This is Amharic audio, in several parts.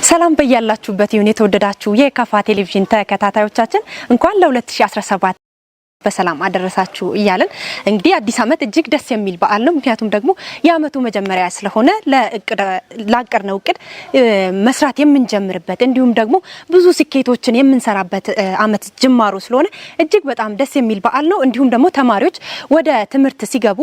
ሰላም በያላችሁበት ይሁን። የተወደዳችሁ የካፋ ቴሌቪዥን ተከታታዮቻችን፣ እንኳን ለ2017 በሰላም አደረሳችሁ እያለን እንግዲህ አዲስ ዓመት እጅግ ደስ የሚል በዓል ነው። ምክንያቱም ደግሞ የዓመቱ መጀመሪያ ስለሆነ ላቀድነው እቅድ መስራት የምንጀምርበት እንዲሁም ደግሞ ብዙ ስኬቶችን የምንሰራበት ዓመት ጅማሮ ስለሆነ እጅግ በጣም ደስ የሚል በዓል ነው። እንዲሁም ደግሞ ተማሪዎች ወደ ትምህርት ሲገቡ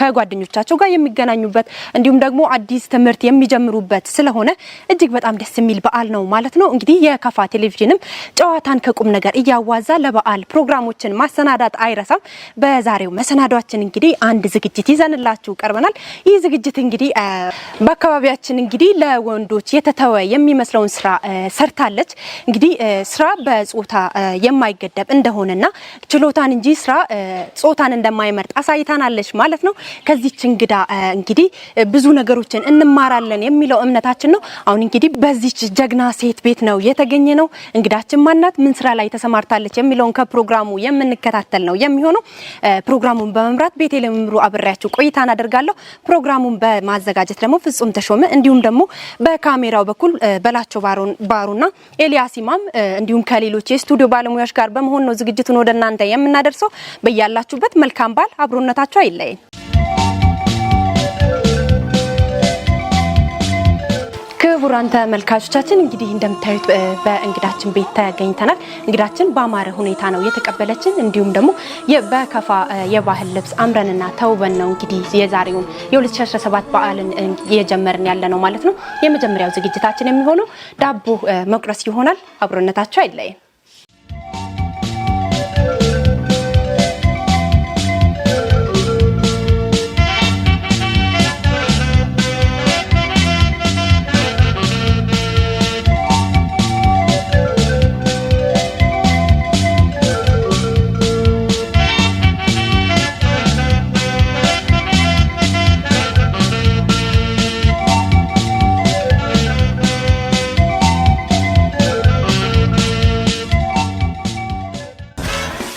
ከጓደኞቻቸው ጋር የሚገናኙበት እንዲሁም ደግሞ አዲስ ትምህርት የሚጀምሩበት ስለሆነ እጅግ በጣም ደስ የሚል በዓል ነው ማለት ነው። እንግዲህ የካፋ ቴሌቪዥንም ጨዋታን ከቁም ነገር እያዋዛ ለበዓል ፕሮግራሞችን ማሰናዳት አይረሳም። በዛሬው መሰናዷችን እንግዲህ አንድ ዝግጅት ይዘንላችሁ ቀርበናል። ይህ ዝግጅት እንግዲህ በአካባቢያችን እንግዲህ ለወንዶች የተተወ የሚመስለውን ስራ ሰርታለች። እንግዲህ ስራ በጾታ የማይገደብ እንደሆነና ችሎታን እንጂ ስራ ጾታን እንደማይመርጥ አሳይታናለች ማለት ነው። ከዚች እንግዳ እንግዲህ ብዙ ነገሮችን እንማራለን የሚለው እምነታችን ነው። አሁን እንግዲህ በዚች ጀግና ሴት ቤት ነው የተገኘ ነው። እንግዳችን ማናት፣ ምን ስራ ላይ ተሰማርታለች የሚለውን ከፕሮግራሙ የምንከታተል ነው የሚሆነው። ፕሮግራሙን በመምራት ቤተልሔም ምሩ አብሬያችሁ ቆይታ አደርጋለሁ። ፕሮግራሙን በማዘጋጀት ደግሞ ፍጹም ተሾመ እንዲሁም ደግሞ በካሜራው በኩል በላቸው ባሩና ኤልያስ ኢማም እንዲሁም ከሌሎች የስቱዲዮ ባለሙያዎች ጋር በመሆን ነው ዝግጅቱን ወደ እናንተ የምናደርሰው። በያላችሁበት መልካም በዓል፣ አብሮነታችሁ አይለየን። ክቡራን ተመልካቾቻችን፣ እንግዲህ እንደምታዩት በእንግዳችን ቤት ተገኝተናል። እንግዳችን በአማረ ሁኔታ ነው የተቀበለችን። እንዲሁም ደግሞ በከፋ የባህል ልብስ አምረንና ተውበን ነው እንግዲህ የዛሬውን የ2017 በዓልን እየጀመርን ያለ ነው ማለት ነው። የመጀመሪያው ዝግጅታችን የሚሆነው ዳቦ መቁረስ ይሆናል። አብሮነታቸው አይለይም።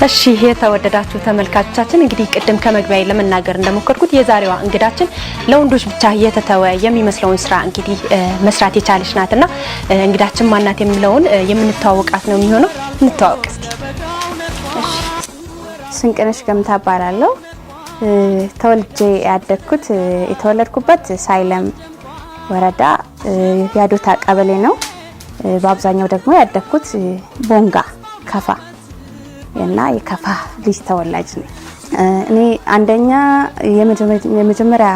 እሺ፣ የተወደዳችሁ ተመልካቾቻችን፣ እንግዲህ ቅድም ከመግቢያ ለመናገር እንደሞከርኩት የዛሬዋ እንግዳችን ለወንዶች ብቻ የተተወ የሚመስለውን ስራ እንግዲህ መስራት የቻለች ናትና እንግዳችን ማናት የሚለውን የምንተዋወቃት ነው የሚሆነው። እንተዋወቅ እስኪ። ስንቅነሽ ገምታ እባላለሁ። ተወልጄ ያደግኩት የተወለድኩበት ሳይለም ወረዳ ያዶታ ቀበሌ ነው። በአብዛኛው ደግሞ ያደግኩት ቦንጋ ከፋ እና የከፋ ልጅ ተወላጅ ነኝ። እኔ አንደኛ የመጀመሪያ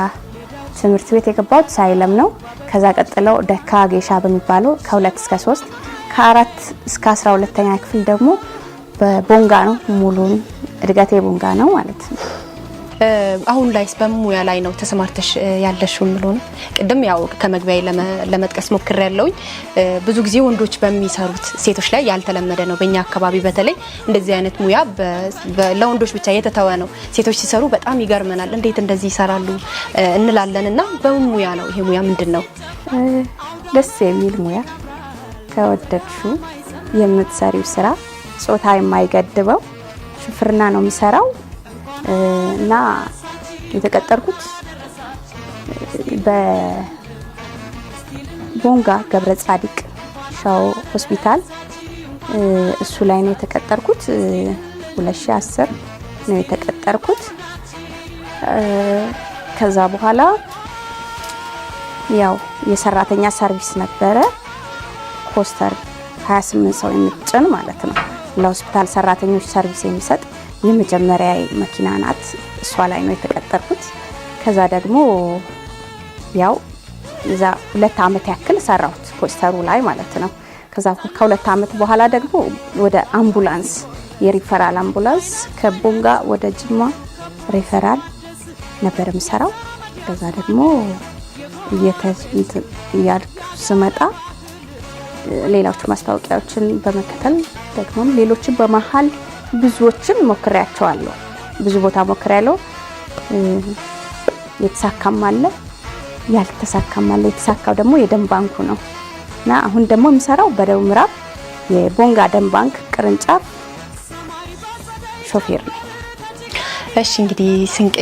ትምህርት ቤት የገባሁት ሳይለም ነው። ከዛ ቀጥለው ደካ ጌሻ በሚባለው ከ2 እስከ 3፣ ከ4 እስከ 12ኛ ክፍል ደግሞ በቦንጋ ነው። ሙሉን እድገቴ ቦንጋ ነው ማለት ነው። አሁን ላይስ በምን ሙያ ላይ ነው ተሰማርተሽ ያለሽው የሚለው ነው። ቅድም ያው ከመግቢያ ለመጥቀስ ሞክሬያለሁኝ። ብዙ ጊዜ ወንዶች በሚሰሩት ሴቶች ላይ ያልተለመደ ነው። በእኛ አካባቢ በተለይ እንደዚህ አይነት ሙያ ለወንዶች ብቻ የተተወ ነው። ሴቶች ሲሰሩ በጣም ይገርመናል። እንዴት እንደዚህ ይሰራሉ እንላለን። እና በምን ሙያ ነው፣ ይሄ ሙያ ምንድን ነው? ደስ የሚል ሙያ፣ ከወደድሽው የምትሰሪው ስራ፣ ጾታ የማይገድበው ሹፍርና ነው የምሰራው እና የተቀጠርኩት በቦንጋ ገብረ ጻዲቅ ሻው ሆስፒታል፣ እሱ ላይ ነው የተቀጠርኩት። 2010 ነው የተቀጠርኩት። ከዛ በኋላ ያው የሰራተኛ ሰርቪስ ነበረ። ኮስተር 28 ሰው የምትጭን ማለት ነው። ለሆስፒታል ሰራተኞች ሰርቪስ የሚሰጥ የመጀመሪያ መኪና ናት። እሷ ላይ ነው የተቀጠርኩት። ከዛ ደግሞ ያው እዛ 2 አመት ያክል ሰራሁት ኮስተሩ ላይ ማለት ነው። ከዛ ከ2 አመት በኋላ ደግሞ ወደ አምቡላንስ፣ የሪፈራል አምቡላንስ ከቦንጋ ወደ ጅማ ሪፈራል ነበር የምሰራው። ከዛ ደግሞ እያልኩ ስመጣ ሌሎች ማስታወቂያዎችን በመከተል ደግሞ ሌሎችን በመሀል ብዙዎችን ሞክሬያቸዋለሁ። ብዙ ቦታ ሞክሬያለሁ። የተሳካም አለ፣ ያልተሳካም አለ። የተሳካው ደግሞ የደም ባንኩ ነው እና አሁን ደግሞ የምሰራው በደቡብ ምዕራብ የቦንጋ ደም ባንክ ቅርንጫፍ ሾፌር ነው። እሺ እንግዲህ ስንቅ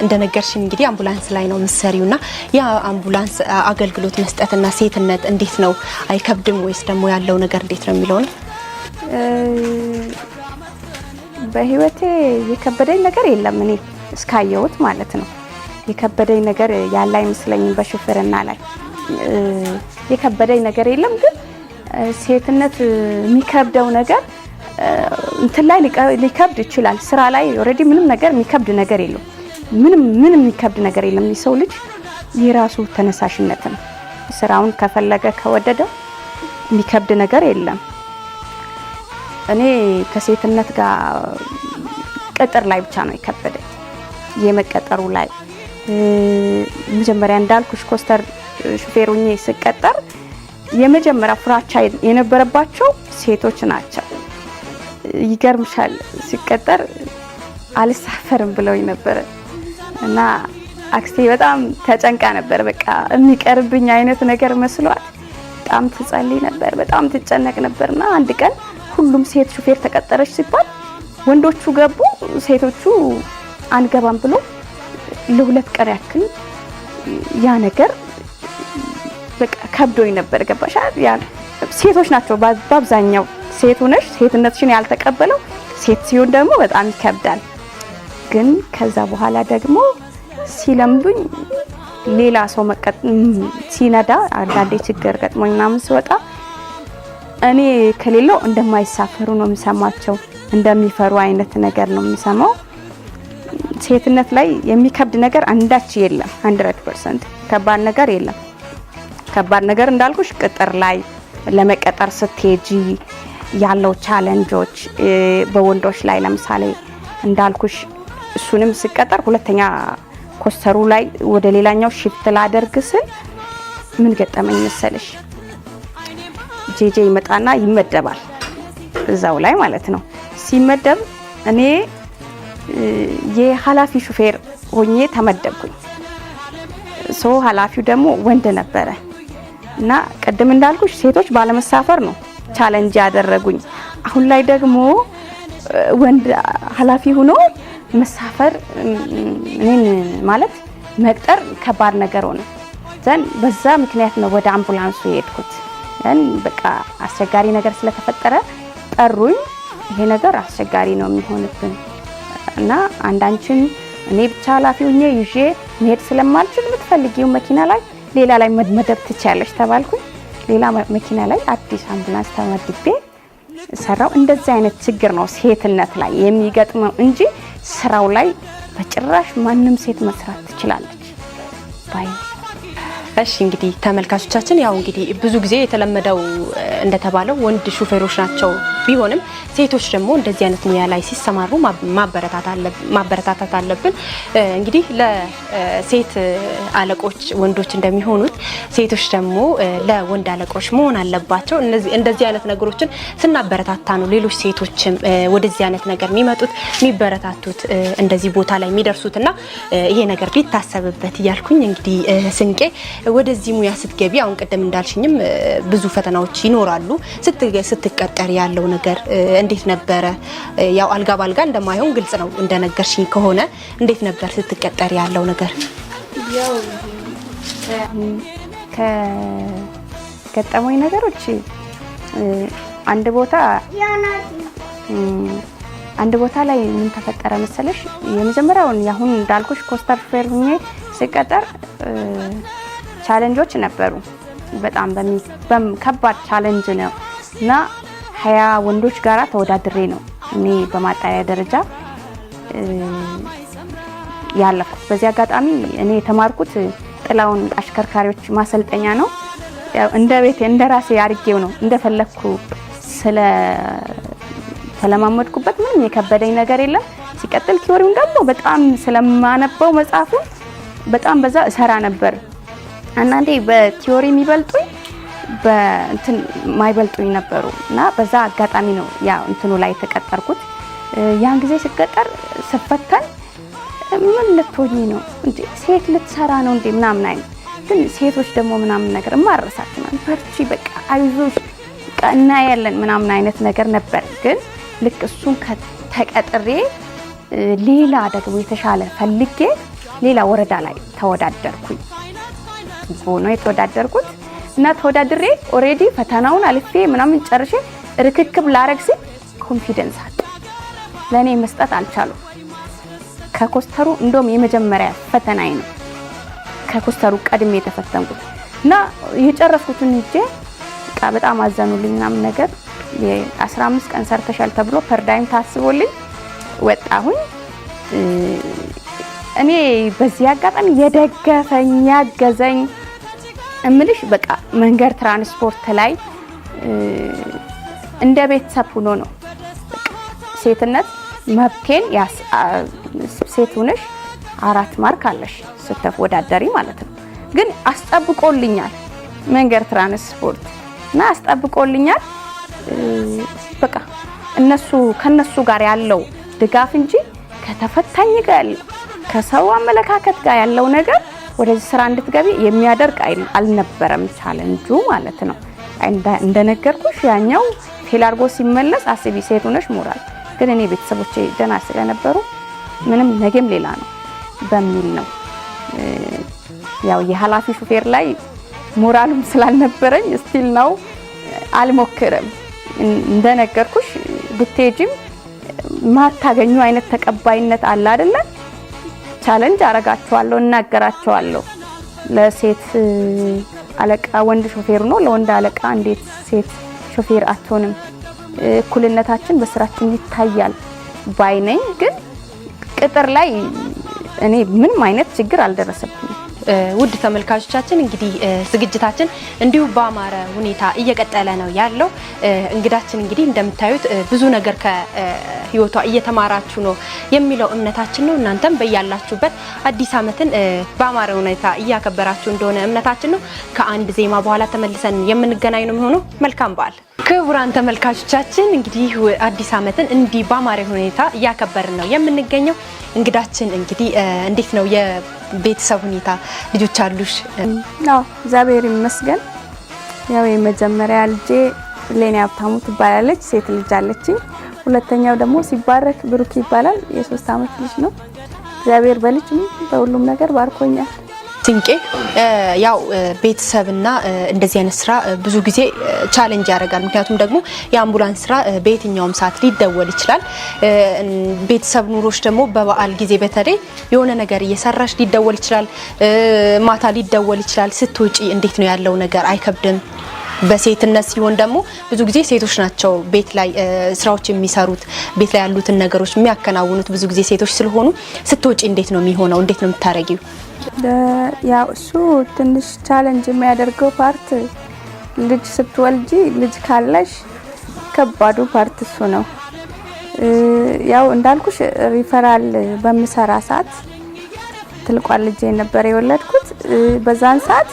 እንደነገርሽኝ እንግዲህ አምቡላንስ ላይ ነው የምትሰሪውና ያ አምቡላንስ አገልግሎት መስጠትና ሴትነት እንዴት ነው? አይከብድም ወይስ ደግሞ ያለው ነገር እንዴት ነው የሚለውን? በህይወቴ የከበደኝ ነገር የለም፣ እኔ እስካየሁት ማለት ነው። የከበደኝ ነገር ያለ አይመስለኝም። በሹፍርና ላይ የከበደኝ ነገር የለም። ግን ሴትነት የሚከብደው ነገር እንትን ላይ ሊከብድ ይችላል። ስራ ላይ already ምንም ነገር የሚከብድ ነገር የለም። ምንም ምንም የሚከብድ ነገር የለም። የሰው ልጅ የራሱ ተነሳሽነት ነው። ስራውን ከፈለገ ከወደደው የሚከብድ ነገር የለም። እኔ ከሴትነት ጋር ቅጥር ላይ ብቻ ነው የከበደኝ። የመቀጠሩ ላይ መጀመሪያ እንዳልኩሽ ኮስተር ሹፌር ሆኜ ስቀጠር የመጀመሪያ ፍራቻ የነበረባቸው ሴቶች ናቸው። ይገርምሻል፣ ሲቀጠር አልሳፈርም ብለውኝ ነበረ እና አክስቴ በጣም ተጨንቃ ነበር። በቃ የሚቀርብኝ አይነት ነገር መስሏት በጣም ትጸልይ ነበር፣ በጣም ትጨነቅ ነበርና አንድ ቀን ሁሉም ሴት ሹፌር ተቀጠረች ሲባል ወንዶቹ ገቡ፣ ሴቶቹ አንገባም ብሎ ለሁለት ቀን ያክል ያ ነገር በቃ ከብዶኝ ነበር። ገባሽ? ያ ሴቶች ናቸው በአብዛኛው። ሴት ሆነሽ ሴትነትሽን ያልተቀበለው ሴት ሲሆን ደግሞ በጣም ይከብዳል። ግን ከዛ በኋላ ደግሞ ሲለምዱኝ ሌላ ሰው ሲነዳ አንዳንዴ ችግር ገጥሞኝ ምናምን ስወጣ እኔ ከሌለው እንደማይሳፈሩ ነው የምሰማቸው፣ እንደሚፈሩ አይነት ነገር ነው የምሰማው። ሴትነት ላይ የሚከብድ ነገር አንዳች የለም። 100% ከባድ ነገር የለም። ከባድ ነገር እንዳልኩሽ ቅጥር ላይ ለመቀጠር ስትሄጂ ያለው challenge ኦች በወንዶች ላይ ለምሳሌ እንዳልኩሽ እሱንም ስቀጠር ሁለተኛ ኮስተሩ ላይ ወደ ሌላኛው shift ላደርግ ስል ምን ገጠመኝ መሰለሽ? ጄጄ ይመጣና ይመደባል እዛው ላይ ማለት ነው። ሲመደብ እኔ የኃላፊ ሹፌር ሆኜ ተመደብኩኝ። So ኃላፊው ደግሞ ወንድ ነበረ እና ቅድም እንዳልኩሽ ሴቶች ባለመሳፈር ነው challenge ያደረጉኝ። አሁን ላይ ደግሞ ወንድ ኃላፊ ሆኖ መሳፈር እኔን ማለት መቅጠር ከባድ ነገር ሆነ። Then በዛ ምክንያት ነው ወደ አምቡላንሱ የሄድኩት። Then በቃ አስቸጋሪ ነገር ስለተፈጠረ ጠሩኝ። ይሄ ነገር አስቸጋሪ ነው የሚሆንብን እና አንዳንችን እኔ ብቻ ኃላፊ ሆኜ ይዤ መሄድ ስለማልችል የምትፈልጊው መኪና ላይ ሌላ ላይ መመደብ ትችያለሽ ተባልኩኝ። ሌላ መኪና ላይ አዲስ አምቡላንስ ተመድቤ ሰራው። እንደዚህ አይነት ችግር ነው ሴትነት ላይ የሚገጥመው እንጂ ስራው ላይ በጭራሽ ማንም ሴት መስራት ትችላለች ባይ። እሺ እንግዲህ ተመልካቾቻችን ያው እንግዲህ ብዙ ጊዜ የተለመደው እንደተባለው ወንድ ሹፌሮች ናቸው ቢሆንም ሴቶች ደግሞ እንደዚህ አይነት ሙያ ላይ ሲሰማሩ ማበረታታት አለብን። እንግዲህ ለሴት አለቆች ወንዶች እንደሚሆኑት ሴቶች ደግሞ ለወንድ አለቆች መሆን አለባቸው። እንደዚህ አይነት ነገሮችን ስናበረታታ ነው ሌሎች ሴቶችም ወደዚህ አይነት ነገር የሚመጡት የሚበረታቱት፣ እንደዚህ ቦታ ላይ የሚደርሱት እና ይሄ ነገር ቢታሰብበት እያልኩኝ እንግዲህ ስንቄ ወደዚህ ሙያ ስትገቢ አሁን ቅድም እንዳልሽኝም ብዙ ፈተናዎች ይኖራሉ። ስትቀጠር ያለው ነገር እንዴት ነበረ? ያው አልጋ ባልጋ እንደማይሆን ግልጽ ነው እንደነገርሽኝ ከሆነ እንዴት ነበር ስትቀጠር ያለው ነገር? ያው ከገጠሙኝ ነገሮች አንድ ቦታ አንድ ቦታ ላይ ምን ተፈጠረ መሰለሽ? የመጀመሪያውን ያሁን እንዳልኩሽ ኮስተር ሹፌር ሁኜ ስቀጠር challenge ኦች ነበሩ። በጣም ከባድ challenge ነው እና 20 ወንዶች ጋራ ተወዳድሬ ነው እኔ በማጣሪያ ደረጃ ያለፍኩት። በዚህ አጋጣሚ እኔ የተማርኩት ጥላውን አሽከርካሪዎች ማሰልጠኛ ነው። እንደ ቤቴ እንደ ራሴ አድርጌው ነው እንደፈለግኩ ስለ ተለማመድኩበት ምንም የከበደኝ ነገር የለም። ሲቀጥል theory ውን ደግሞ በጣም ስለማነበው መጽሐፉን በጣም በዛ እሰራ ነበር። አንዳንዴ በ theory የሚበልጡኝ በእንትን ማይበልጡኝ ነበሩ እና በዛ አጋጣሚ ነው ያ እንትኑ ላይ የተቀጠርኩት። ያን ጊዜ ስቀጠር ስፈተን ምን ልትሆኚ ነው እንዴ? ሴት ልትሰራ ነው እንዴ? ምናምን አይነት ግን ሴቶች ደግሞ ምናምን ነገር ማረሳት ነው በርቺ፣ በቃ አይዞሽ፣ በቃ እናያለን ምናምን አይነት ነገር ነበር። ግን ልክ እሱን ተቀጥሬ ሌላ ደግሞ የተሻለ ፈልጌ ሌላ ወረዳ ላይ ተወዳደርኩኝ። ነው የተወዳደርኩት እና ተወዳድሬ already ፈተናውን አልፌ ምናምን ጨርሼ ርክክብ ላረግ ሲል confidence አጣ። ለእኔ መስጠት አልቻሉም። ከኮስተሩ እንደውም የመጀመሪያ ፈተናዬ ነው ከኮስተሩ ቀድሜ የተፈተንኩት እና የጨረስኩትን ሂጄ በቃ በጣም አዘኑልኝ ምናምን ነገር የ15 ቀን ሰርተሻል ተብሎ per diem ታስቦልኝ ወጣሁኝ። እኔ በዚህ አጋጣሚ የደገፈኝ ያገዘኝ እምልሽ በቃ መንገድ ትራንስፖርት ላይ እንደ ቤተሰብ ሆኖ ነው። ሴትነት መብቴን ሴት ሆነሽ 4 mark አለሽ ስትወዳደሪ ማለት ነው። ግን አስጠብቆልኛል መንገድ ትራንስፖርት እና አስጠብቆልኛል። በቃ እነሱ ከነሱ ጋር ያለው ድጋፍ እንጂ ከተፈታኝ ጋር ያለው ከሰው አመለካከት ጋር ያለው ነገር ወደዚህ ስራ እንድትገቢ የሚያደርግ አልነበረም፣ ቻለንጁ ማለት ነው። እንደነገርኩሽ ያኛው fail አድርጎ ሲመለስ አስቢ፣ ሴት ሆነሽ ሞራል። ግን እኔ ቤተሰቦቼ ደህና ስለነበሩ ምንም ነገም ሌላ ነው በሚል ነው ያው የኃላፊ ሹፌር ላይ ሞራሉም ስላልነበረኝ still ነው አልሞክርም። እንደነገርኩሽ ብትሄጂም ማታገኙ አይነት ተቀባይነት አለ አይደለ? challenge አረጋቸዋለሁ፣ እናገራቸዋለሁ። ለሴት አለቃ ወንድ ሾፌር ነው፣ ለወንድ አለቃ እንዴት ሴት ሾፌር አትሆንም? እኩልነታችን በስራችን ይታያል ባይ ነኝ። ግን ቅጥር ላይ እኔ ምንም አይነት ችግር አልደረሰብኝም። ውድ ተመልካቾቻችን እንግዲህ ዝግጅታችን እንዲሁ በአማረ ሁኔታ እየቀጠለ ነው ያለው። እንግዳችን እንግዲህ እንደምታዩት ብዙ ነገር ከህይወቷ እየተማራችሁ ነው የሚለው እምነታችን ነው። እናንተም በያላችሁበት አዲስ ዓመትን በአማረ ሁኔታ እያከበራችሁ እንደሆነ እምነታችን ነው። ከአንድ ዜማ በኋላ ተመልሰን የምንገናኝ ነው የሚሆነው። መልካም በዓል። ክቡራን ተመልካቾቻችን እንግዲህ አዲስ ዓመትን እንዲህ በአማረ ሁኔታ እያከበርን ነው የምንገኘው። እንግዳችን እንግዲህ እንዴት ነው የቤተሰብ ሁኔታ? ልጆች አሉሽ? አዎ፣ እግዚአብሔር ይመስገን። ያው የመጀመሪያ ልጄ ሌኒ ሀብታሙ ትባላለች፣ ሴት ልጅ አለችኝ። ሁለተኛው ደግሞ ሲባረክ ብሩክ ይባላል፣ የ3 ዓመት ልጅ ነው። እግዚአብሔር በልጅም በሁሉም ነገር ባርኮኛል። ሲንቄ ያው ቤተሰብና እንደዚህ አይነት ስራ ብዙ ጊዜ challenge ያደርጋል። ምክንያቱም ደግሞ የአምቡላንስ ስራ በየትኛውም ሰዓት ሊደወል ይችላል። ቤተሰብ ኑሮች ደግሞ በበዓል ጊዜ በተለይ የሆነ ነገር እየሰራሽ ሊደወል ይችላል፣ ማታ ሊደወል ይችላል። ስትወጪ እንዴት ነው ያለው ነገር? አይከብድም? በሴትነት ሲሆን ደግሞ ብዙ ጊዜ ሴቶች ናቸው ቤት ላይ ስራዎች የሚሰሩት፣ ቤት ላይ ያሉትን ነገሮች የሚያከናውኑት ብዙ ጊዜ ሴቶች ስለሆኑ ስትወጪ እንዴት ነው የሚሆነው? እንዴት ነው የምታረጊው? ያው እሱ ትንሽ challenge የሚያደርገው part ልጅ ስትወልጂ ልጅ ካለሽ ከባዱ part እሱ ነው። ያው እንዳልኩሽ ሪፈራል በምሰራ ሰዓት ትልቋን ልጄ ነበር የወለድኩት። በዛን ሰዓት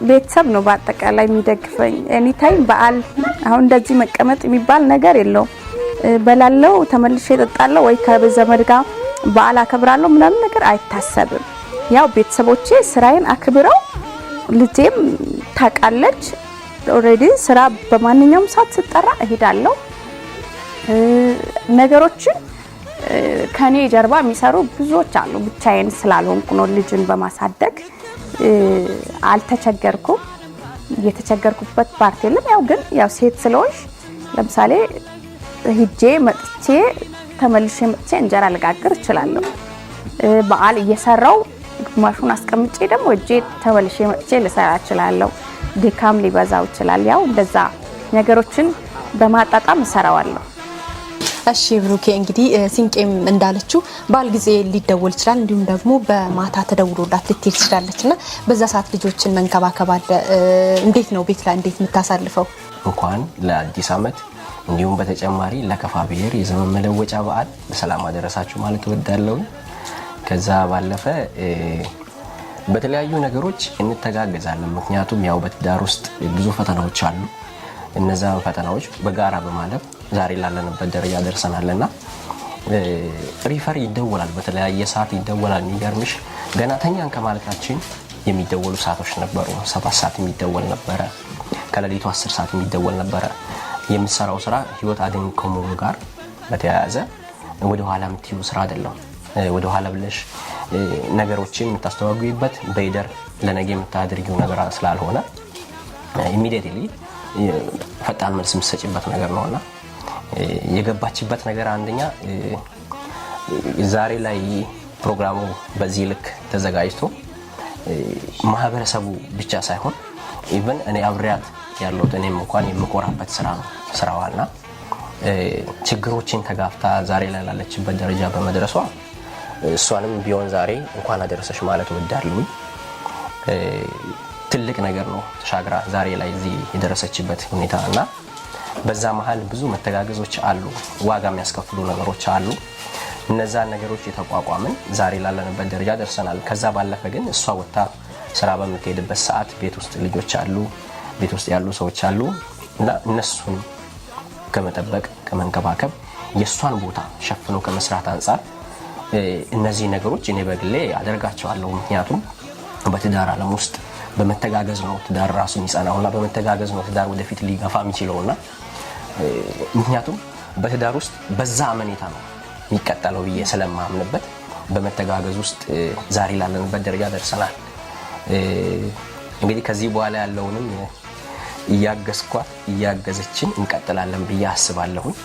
ቤተሰብ ነው በአጠቃላይ የሚደግፈኝ። anytime በዓል አሁን እንደዚህ መቀመጥ የሚባል ነገር የለውም። በላለው ተመልሼ እጠጣለሁ ወይ ከዘመድ ጋር በዓል አከብራለሁ ምናምን ነገር አይታሰብም። ያው ቤተሰቦቼ ስራዬን አክብረው ልጄም ታውቃለች። already ስራ በማንኛውም ሰዓት ስጠራ እሄዳለሁ። ነገሮችን ከኔ ጀርባ የሚሰሩ ብዙዎች አሉ። ብቻዬን ስላልሆንኩ ነው። ልጅን በማሳደግ አልተቸገርኩም። የተቸገርኩበት part የለም። ያው ግን ያው ሴት ስለሆንሽ ለምሳሌ ሂጄ መጥቼ ተመልሼ መጥቼ እንጀራ ልጋግር እችላለሁ። በዓል እየሰራው ግማሹን አስቀምጬ ደግሞ እጄ ተመልሼ መጥቼ ልሰራ እችላለሁ። ድካም ሊበዛው ይችላል። ያው እንደዛ ነገሮችን በማጣጣም እሰራዋለሁ። እሺ ብሩኬ፣ እንግዲህ ሲንቄም እንዳለችው በዓል ጊዜ ሊደወል ይችላል፣ እንዲሁም ደግሞ በማታ ተደውሎላት ልትሄድ ትችላለች እና በዛ ሰዓት ልጆችን መንከባከብ አለ። እንዴት ነው ቤት ላይ እንዴት የምታሳልፈው? እንኳን ለአዲስ ዓመት እንዲሁም በተጨማሪ ለከፋ ብሔር የዘመን መለወጫ በዓል በሰላም አደረሳችሁ ማለት እወዳለሁ። ከዛ ባለፈ በተለያዩ ነገሮች እንተጋገዛለን። ምክንያቱም ያው በትዳር ውስጥ ብዙ ፈተናዎች አሉ። እነዛን ፈተናዎች በጋራ በማለፍ ዛሬ ላለንበት ደረጃ ደርሰናልና refer ይደወላል፣ በተለያየ ሰዓት ይደወላል። የሚገርምሽ ገና ተኛን ከማለታችን የሚደወሉ ሰዓቶች ነበሩ። 7 ሰዓት የሚደወል ነበረ፣ ከሌሊቱ 10 ሰዓት የሚደወል ነበረ። የምትሰራው ስራ ህይወት አድን ከመሆኑ ጋር በተያያዘ ወደኋላ የምትይው ስራ አይደለም። ወደኋላ ብለሽ ነገሮችን የምታስተዋጉይበት በይደር ለነገ የምታደርጊው ነገር ስላልሆነ immediately ፈጣን መልስ የምትሰጭበት ነገር ነውና የገባችበት ነገር አንደኛ ዛሬ ላይ ፕሮግራሙ በዚህ ልክ ተዘጋጅቶ ማህበረሰቡ ብቻ ሳይሆን even እኔ አብሬያት ያለሁት እኔም እንኳን የምኮራበት ስራ ነው ስራዋና ችግሮችን ተጋፍታ ዛሬ ላይ ላለችበት ደረጃ በመድረሷ እሷንም ቢሆን ዛሬ እንኳን አደረሰሽ ማለት እወዳለሁ። ትልቅ ነገር ነው ተሻግራ ዛሬ ላይ እዚህ የደረሰችበት ሁኔታ እና በዛ መሀል ብዙ መተጋገዞች አሉ፣ ዋጋ የሚያስከፍሉ ነገሮች አሉ። እነዛን ነገሮች የተቋቋምን ዛሬ ላለንበት ደረጃ ደርሰናል። ከዛ ባለፈ ግን እሷ ወጥታ ስራ በምትሄድበት ሰዓት ቤት ውስጥ ልጆች አሉ፣ ቤት ውስጥ ያሉ ሰዎች አሉ እና እነሱን ከመጠበቅ ከመንከባከብ የእሷን ቦታ ሸፍኖ ከመስራት አንጻር እነዚህ ነገሮች እኔ በግሌ አደርጋቸዋለሁ። ምክንያቱም በትዳር ዓለም ውስጥ በመተጋገዝ ነው ትዳር ራሱ የሚጸናውና በመተጋገዝ ነው ትዳር ወደፊት ሊገፋ የሚችለውና ምክንያቱም በትዳር ውስጥ በዛ አመኔታ ነው የሚቀጠለው ብዬ ስለማምንበት በመተጋገዝ ውስጥ ዛሬ ላለንበት ደረጃ ደርሰናል። እንግዲህ ከዚህ በኋላ ያለውንም እያገዝኳት እያገዘችን እንቀጥላለን ብዬ አስባለሁኝ።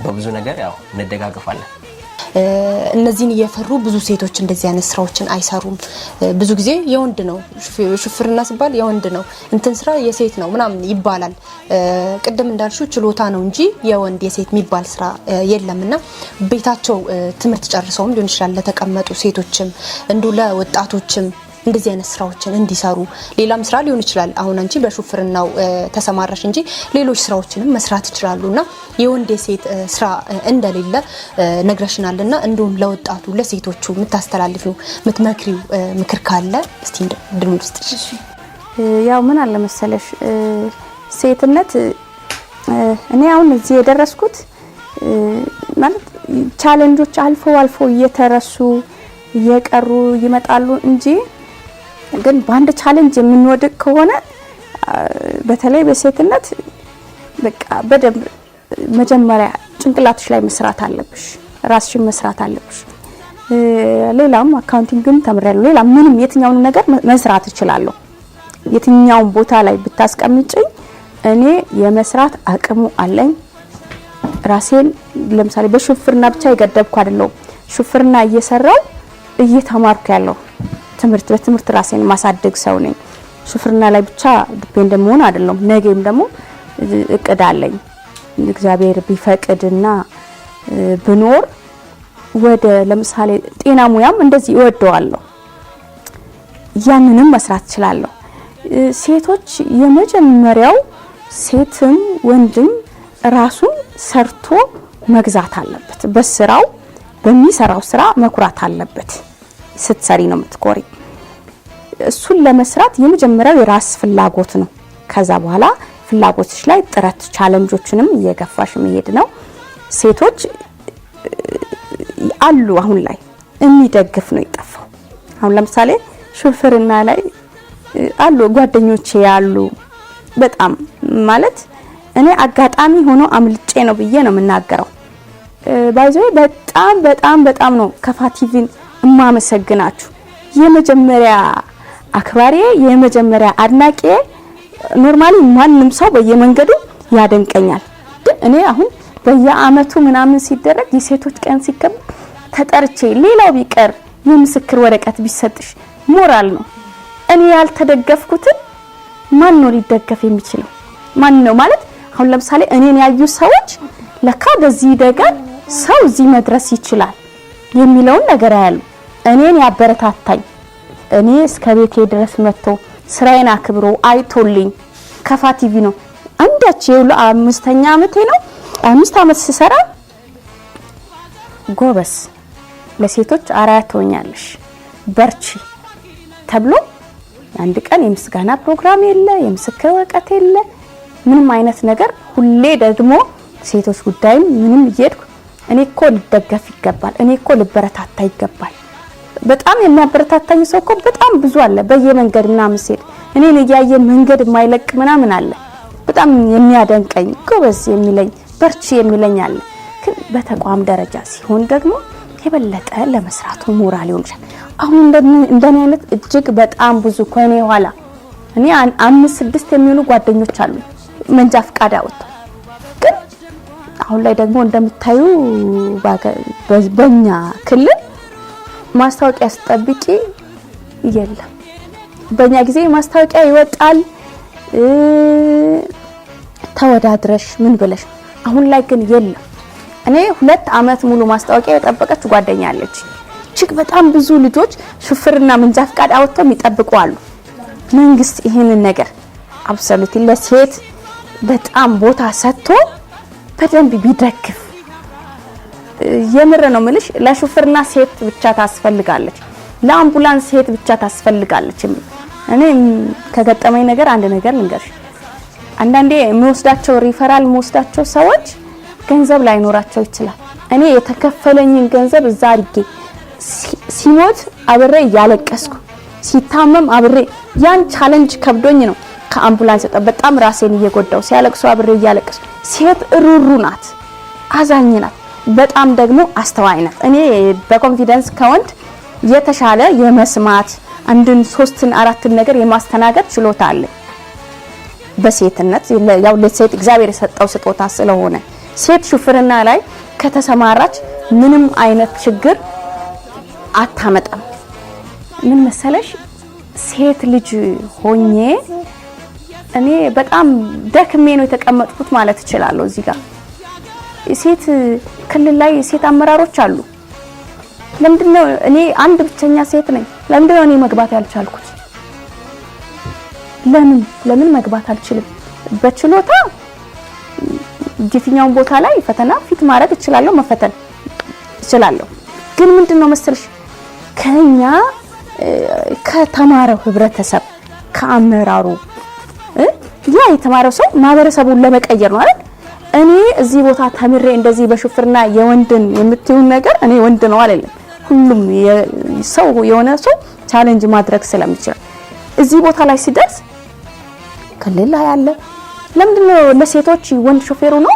በብዙ ነገር ያው እንደጋገፋለን። እነዚህን እየፈሩ ብዙ ሴቶች እንደዚህ አይነት ስራዎችን አይሰሩም። ብዙ ጊዜ የወንድ ነው ሹፍርና ሲባል የወንድ ነው እንትን ስራ የሴት ነው ምናምን ይባላል። ቅድም እንዳልሽው ችሎታ ነው እንጂ የወንድ የሴት የሚባል ስራ የለምና ቤታቸው ትምህርት ጨርሰውም ሊሆን ይችላል ለተቀመጡ ሴቶችም እንዲሁ ለወጣቶችም እንደዚህ አይነት ስራዎችን እንዲሰሩ ሌላም ስራ ሊሆን ይችላል። አሁን አንቺ በሹፍርናው ተሰማራሽ እንጂ ሌሎች ስራዎችንም መስራት ይችላሉና የወንድ የሴት ስራ እንደሌለ ነግረሽናልና እንዲሁም ለወጣቱ ለሴቶቹ የምታስተላልፊው የምትመክሪው ምክር ካለ እስቲ እድሉን ልስጥሽ። ያው ምን አለ መሰለሽ ሴትነት እኔ አሁን እዚህ የደረስኩት ማለት challenge ኦች አልፎ አልፎ እየተረሱ እየቀሩ ይመጣሉ እንጂ ግን በአንድ challenge የምንወድቅ ከሆነ በተለይ በሴትነት በቃ በደንብ መጀመሪያ ጭንቅላትሽ ላይ መስራት አለብሽ፣ ራስሽን መስራት አለብሽ። ሌላም accounting ም ተምሬያለሁ። ሌላ ምንም የትኛውን ነገር መስራት እችላለሁ። የትኛውን ቦታ ላይ ብታስቀምጭኝ እኔ የመስራት አቅሙ አለኝ። ራሴን ለምሳሌ በሹፍርና ብቻ የገደብኩ አይደለሁም። ሹፍርና እየሰራው እየተማርኩ ያለው ትምህርት በትምህርት ራሴን ማሳደግ ሰው ነኝ። ሹፍርና ላይ ብቻ depend መሆን አይደለም። ነገም ደግሞ እቅድ አለኝ። እግዚአብሔር ቢፈቅድና ብኖር ወደ ለምሳሌ ጤና ሙያም እንደዚህ እወደዋለሁ። ያንንም መስራት እችላለሁ። ሴቶች የመጀመሪያው ሴትም ወንድም ራሱን ሰርቶ መግዛት አለበት። በስራው በሚሰራው ስራ መኩራት አለበት። ስትሰሪ ነው የምትኮሪ። እሱን ለመስራት የመጀመሪያው የራስ ፍላጎት ነው። ከዛ በኋላ ፍላጎትሽ ላይ ጥረት፣ challenge ኦችንም እየገፋሽ መሄድ ነው። ሴቶች አሉ አሁን ላይ የሚደግፍ ነው የጠፋው። አሁን ለምሳሌ ሹፍርና ላይ አሉ ጓደኞቼ ያሉ በጣም ማለት እኔ አጋጣሚ ሆኖ አምልጬ ነው ብዬ ነው የምናገረው። by the way በጣም በጣም በጣም ነው ከፋ ቲቪን እማመሰግናችሁ። የመጀመሪያ አክባሪ፣ የመጀመሪያ አድናቂ። normally ማንም ሰው በየመንገዱ ያደንቀኛል። ግን እኔ አሁን በየአመቱ ምናምን ሲደረግ የሴቶች ቀን ሲከበር ተጠርቼ ሌላው ቢቀር የምስክር ወረቀት ቢሰጥሽ ሞራል ነው። እኔ ያልተደገፍኩትን ማን ነው ሊደገፍ የሚችለው? ማን ነው ማለት አሁን ለምሳሌ እኔን ያዩ ሰዎች ለካ በዚህ ደገን ሰው እዚህ መድረስ ይችላል የሚለውን ነገር ያያሉ። እኔን ያበረታታኝ እኔ እስከ ቤቴ ድረስ መጥቶ ስራዬን አክብሮ አይቶልኝ ከፋ ቲቪ ነው። አንዳች የሁሉ 5ኛ አመቴ ነው። 5 አመት ስሰራ ጎበስ ለሴቶች አርአያ ትሆኛለሽ በርቺ ተብሎ አንድ ቀን የምስጋና ፕሮግራም የለ፣ የምስክር ወረቀት የለ፣ ምንም አይነት ነገር። ሁሌ ደግሞ ሴቶች ጉዳይም ምንም እየሄድኩ እኔ እኮ ልደገፍ ይገባል፣ እኔ እኮ ልበረታታ ይገባል። በጣም የሚያበረታታኝ ሰው እኮ በጣም ብዙ አለ። በየመንገድ ምናምን ሲሄድ እኔን እያየ መንገድ የማይለቅ ምናምን አለ። በጣም የሚያደንቀኝ ጎበዝ የሚለኝ በርቺ የሚለኝ አለ። ግን በተቋም ደረጃ ሲሆን ደግሞ የበለጠ ለመስራቱ ሞራል ይሆንሻል። አሁን እንደኔ አይነት እጅግ በጣም ብዙ ከኔ ኋላ እኔ 5 6 የሚሆኑ ጓደኞች አሉ መንጃ ፍቃድ አወጥተው፣ ግን አሁን ላይ ደግሞ እንደምታዩ በኛ ክልል ማስታወቂያ ስጠብቂ የለም። በእኛ ጊዜ ማስታወቂያ ይወጣል ተወዳድረሽ ምን ብለሽ፣ አሁን ላይ ግን የለም። እኔ 2 ዓመት ሙሉ ማስታወቂያ የጠበቀች ጓደኛ አለች። እጅግ በጣም ብዙ ልጆች ሹፍርና መንጃ ፍቃድ አወጥተው የሚጠብቁ አሉ። መንግስት ይህንን ነገር absolutely ለሴት በጣም ቦታ ሰጥቶ በደንብ ቢደግፍ፣ የምር ነው ምልሽ። ለሹፍርና ሴት ብቻ ታስፈልጋለች፣ ለአምቡላንስ ሴት ብቻ ታስፈልጋለች። እኔ ከገጠመኝ ነገር አንድ ነገር ልንገርሽ። አንዳንዴ የምወስዳቸው ሪፈራል የምወስዳቸው ሰዎች ገንዘብ ላይኖራቸው ይችላል። እኔ የተከፈለኝን ገንዘብ እዛ አድርጌ ሲሞት አብሬ እያለቀስኩ፣ ሲታመም አብሬ፣ ያን challenge ከብዶኝ ነው ከአምቡላንስ በጣም ራሴን እየጎዳው፣ ሲያለቅሱ አብሬ እያለቀስኩ። ሴት ሩሩ ናት፣ አዛኝ ናት፣ በጣም ደግሞ አስተዋይ ናት። እኔ በ confidence ከወንድ የተሻለ የመስማት፣ አንድን ሶስትን አራትን ነገር የማስተናገድ ችሎታ አለኝ። በሴትነት ያው ለሴት እግዚአብሔር የሰጠው ስጦታ ስለሆነ ሴት ሹፍርና ላይ ከተሰማራች ምንም አይነት ችግር አታመጣም። ምን መሰለሽ፣ ሴት ልጅ ሆኜ እኔ በጣም ደክሜ ነው የተቀመጥኩት ማለት እችላለሁ። እዚህ ጋር ሴት ክልል ላይ ሴት አመራሮች አሉ። ለምንድነው እኔ አንድ ብቸኛ ሴት ነኝ? ለምንድነው እኔ መግባት ያልቻልኩት? ለምን መግባት አልችልም? በችሎታ የትኛውን ቦታ ላይ ፈተና ፊት ማድረግ እችላለሁ፣ መፈተን እችላለሁ። ግን ምንድነው መሰለሽ፣ ከኛ ከተማረው ህብረተሰብ ከአመራሩ ያ የተማረው ሰው ማህበረሰቡን ለመቀየር ነው አይደል? እኔ እዚህ ቦታ ተምሬ እንደዚህ በሹፍርና የወንድን የምትዩን ነገር እኔ ወንድ ነው አይደለም። ሁሉም ሰው የሆነ ሰው challenge ማድረግ ስለሚችል እዚህ ቦታ ላይ ሲደርስ ክልል ላይ አለ። ለምንድን ነው ለሴቶች ወንድ ሾፌሩ ነው፣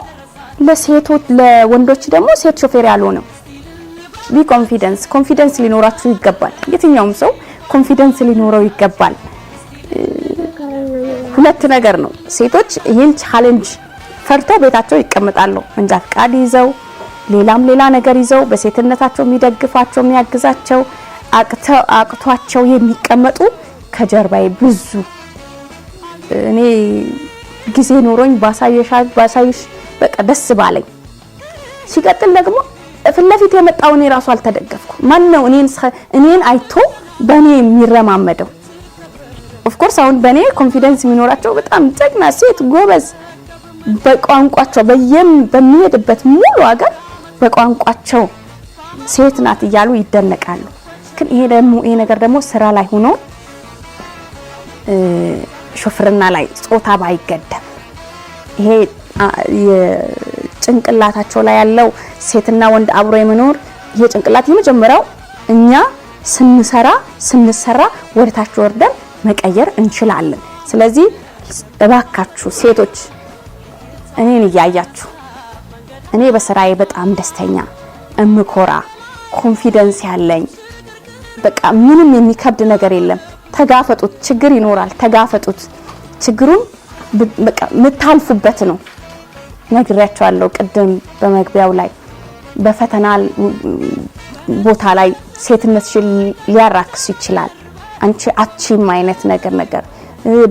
ለሴቶች ለወንዶች ደግሞ ሴት ሾፌር ያልሆነው? Be confidence፣ confidence ሊኖራችሁ ይገባል። የትኛውም ሰው confidence ሊኖረው ይገባል። ሁለት ነገር ነው። ሴቶች ይህን challenge ፈርተው ቤታቸው ይቀመጣሉ። መንጃ ፈቃድ ይዘው ሌላም ሌላ ነገር ይዘው በሴትነታቸው የሚደግፋቸው የሚያግዛቸው አቅቷቸው የሚቀመጡ ከጀርባዬ ብዙ እኔ ጊዜ ኖሮኝ ባሳይሽ በቃ ደስ ባለኝ። ሲቀጥል ደግሞ ፊት ለፊት የመጣው እኔ ራሱ አልተደገፍኩ። ማን ነው እኔን አይቶ በእኔ የሚረማመደው? Of course አሁን በእኔ confidence የሚኖራቸው በጣም ጀግና ሴት ጎበዝ፣ በቋንቋቸው በሚሄድበት ሙሉ ሀገር በቋንቋቸው ሴት ናት እያሉ ይደነቃሉ። ግን ይሄ ደግሞ ይሄ ነገር ደግሞ ስራ ላይ ሆኖ ሾፍርና ላይ ጾታ ባይገደብ፣ ይሄ ጭንቅላታቸው ላይ ያለው ሴትና ወንድ አብሮ የመኖር ይሄ ጭንቅላት የመጀመሪያው እኛ ስንሰራ ስንሰራ ወደታች ወርደን መቀየር እንችላለን። ስለዚህ እባካችሁ ሴቶች እኔን እያያችሁ፣ እኔ በስራዬ በጣም ደስተኛ፣ እምኮራ፣ confidence ያለኝ፣ በቃ ምንም የሚከብድ ነገር የለም። ተጋፈጡት። ችግር ይኖራል፣ ተጋፈጡት። ችግሩን በቃ የምታልፉበት ነው። ነግሬያቸዋለሁ ቅድም በመግቢያው ላይ፣ በፈተና ቦታ ላይ ሴትነትሽን ሊያራክስ ይችላል። አንቺ አቺም አይነት ነገር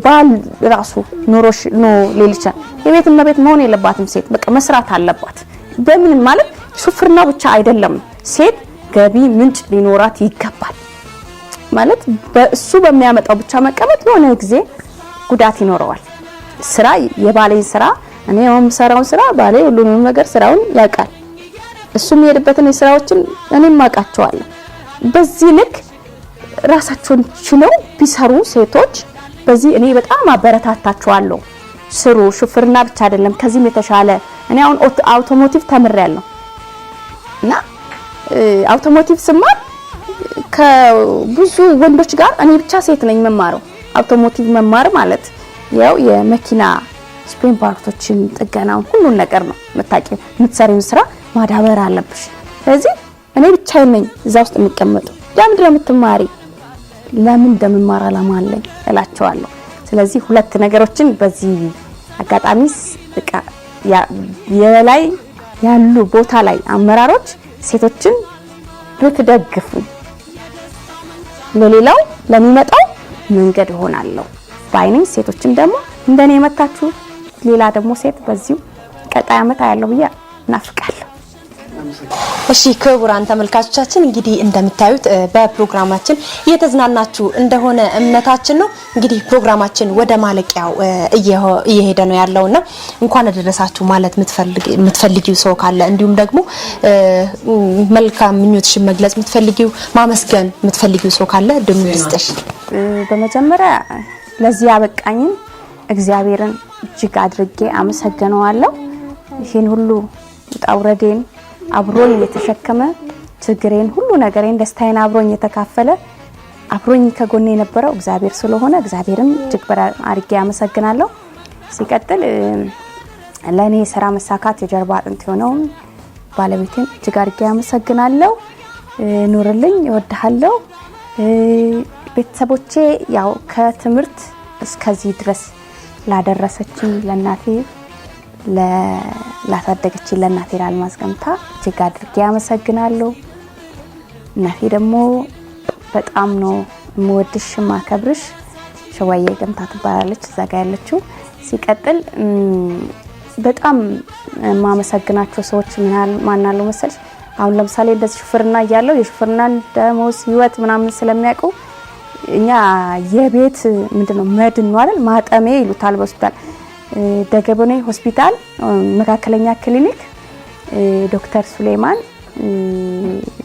ባል ራሱ ኑሮሽ no ሊል ይችላል። የቤት እመቤት መሆን የለባትም ሴት፣ በቃ መስራት አለባት። በምን ማለት ሹፍርና ብቻ አይደለም፣ ሴት ገቢ ምንጭ ሊኖራት ይገባል። ማለት በእሱ በሚያመጣው ብቻ መቀመጥ የሆነ ጊዜ ጉዳት ይኖረዋል። ስራ የባሌን ስራ፣ እኔ የምሰራውን ስራ ባሌ ሁሉንም ነገር ስራውን ያውቃል። እሱ የሚሄድበትን የስራዎችን እኔም አውቃቸዋለሁ። በዚህ ልክ ራሳቸውን ችለው ቢሰሩ ሴቶች በዚህ እኔ በጣም አበረታታቸዋለሁ። ስሩ። ሹፍርና ብቻ አይደለም፣ ከዚህም የተሻለ። እኔ አሁን automotive ተምሬያለሁ እና automotive ስማር ከብዙ ወንዶች ጋር እኔ ብቻ ሴት ነኝ የምማረው። Automotive መማር ማለት ያው የመኪና spare part ኦችን ጥገናውን ሁሉን ነገር ነው የምታውቂው። የምትሰሪውን ስራ ማዳበር አለብሽ። ስለዚህ እኔ ብቻዬን ነኝ እዛ ውስጥ የሚቀመጠው። ለምንድን ነው የምትማሪ? ለምን እንደምማር አላማ አለኝ እላቸዋለሁ። ስለዚህ ሁለት ነገሮችን በዚህ አጋጣሚ በቃ የበላይ ያሉ ቦታ ላይ አመራሮች ሴቶችን ብትደግፉ ለሌላው ለሚመጣው መንገድ እሆናለሁ ባይነኝ። ሴቶችን ደግሞ እንደኔ የመታችሁ ሌላ ደግሞ ሴት በዚሁ ቀጣይ አመት አያለሁ ብዬ እናፍቃለሁ። እሺ ክቡራን ተመልካቾቻችን እንግዲህ እንደምታዩት በፕሮግራማችን እየተዝናናችሁ እንደሆነ እምነታችን ነው። እንግዲህ ፕሮግራማችን ወደ ማለቂያው እየሄደ ነው ያለውና እንኳን አደረሳችሁ ማለት የምትፈልጊው ሰው ካለ እንዲሁም ደግሞ መልካም ምኞትሽን መግለጽ የምትፈልጊው ማመስገን የምትፈልጊው ሰው ካለ እድሉን ልስጥሽ። በመጀመሪያ ለዚህ ያበቃኝን እግዚአብሔርን እጅግ አድርጌ አመሰግነዋለሁ። ይህን ሁሉ ውጣ ውረዴን አብሮኝ የተሸከመ ችግሬን ሁሉ ነገሬን ደስታዬን አብሮኝ የተካፈለ አብሮኝ ከጎኔ የነበረው እግዚአብሔር ስለሆነ እግዚአብሔርን እጅግ በጣም አድርጌ አመሰግናለሁ። ሲቀጥል ለእኔ የስራ መሳካት የጀርባ አጥንት የሆነውን ባለቤቴን እጅግ አድርጌ አመሰግናለሁ። ኑርልኝ፣ እወድሃለሁ። ቤተሰቦቼ ያው ከትምህርት እስከዚህ ድረስ ላደረሰችኝ ለእናቴ ላሳደገችኝ ለእናቴ ለአልማዝ ገምታ እጅግ አድርጌ አመሰግናለሁ። እናቴ ደግሞ በጣም ነው የምወድሽ የማከብርሽ። ሸዋዬ ገምታ ትባላለች እዛ ጋ ያለችው። ሲቀጥል በጣም የማመሰግናቸው ሰዎች ማናለው መሰልሽ? አሁን ለምሳሌ እንደዚህ ሹፍርና እያለው የሹፍርናን ደሞዝ ህይወት ምናምን ስለሚያውቁ እኛ የቤት ምንድነው መድን ነው አይደል ማጠሜ ይሉታል በሆስፒታል ደገበኔ ሆስፒታል መካከለኛ ክሊኒክ ዶክተር ሱሌማን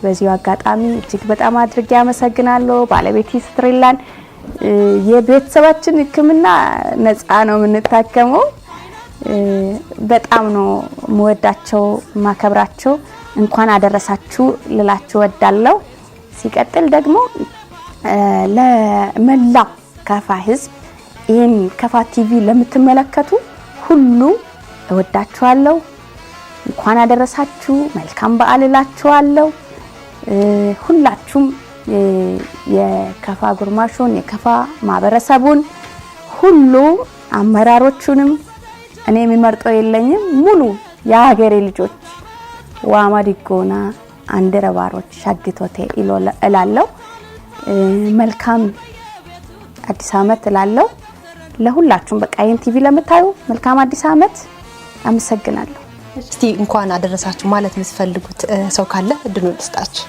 በዚሁ አጋጣሚ እጅግ በጣም አድርጌ አመሰግናለሁ። ባለቤቴ ስትሬላን የቤተሰባችን ሕክምና ነፃ ነው የምንታከመው። በጣም ነው የምወዳቸው ማከብራቸው። እንኳን አደረሳችሁ ልላችሁ ወዳለሁ። ሲቀጥል ደግሞ ለመላው ከፋ ህዝብ ይህን ከፋ ቲቪ ለምትመለከቱ ሁሉ እወዳችኋለሁ። እንኳን አደረሳችሁ፣ መልካም በዓል እላችኋለሁ። ሁላችሁም የከፋ ጉርማሾን የከፋ ማህበረሰቡን ሁሉ አመራሮቹንም እኔ የሚመርጠው የለኝም። ሙሉ የሀገሬ ልጆች ዋማ ዲጎና አንደረባሮች ሻግቶቴ እላለሁ። መልካም አዲስ ዓመት እላለሁ ለሁላችሁም። በቃ ይሄን ቲቪ ለምታዩ መልካም አዲስ ዓመት። አመሰግናለሁ። እስቲ እንኳን አደረሳችሁ ማለት የምትፈልጉት ሰው ካለ እድሉን ልስጣችሁ።